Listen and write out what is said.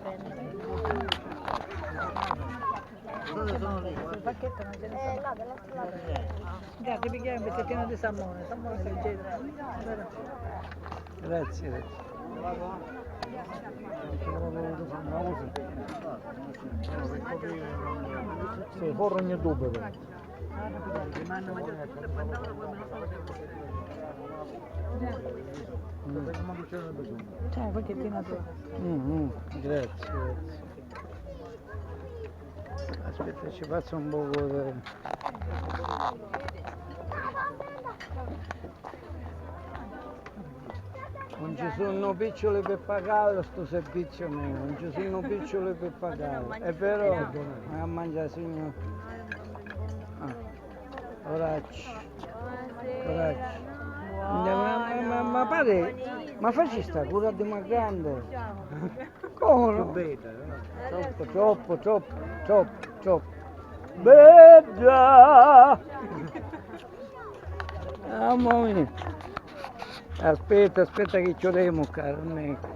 prendere. Il pacchetto non ce ne sono. Là, dall'altro lato c'è. Dai, ti pigliamo un pezzettino di salmone, salmone leggero. Vero? Grazie, grazie. Sì, forno ogni due però. C'è un pacchettino tu. Grazie, grazie. Aspetta, ci faccio un poco di... Non ci sono piccioli per pagare sto servizio mio, non ci sono piccioli per pagare. È vero, ma a mangiare signor. Ah. Coraggio, coraggio. Ma pare, ma facci sta cura di una grande. Come no? Troppo, troppo, troppo, troppo, troppo. Bella! Mamma mia. Aspetta, aspetta che chiudiamo, caro amico.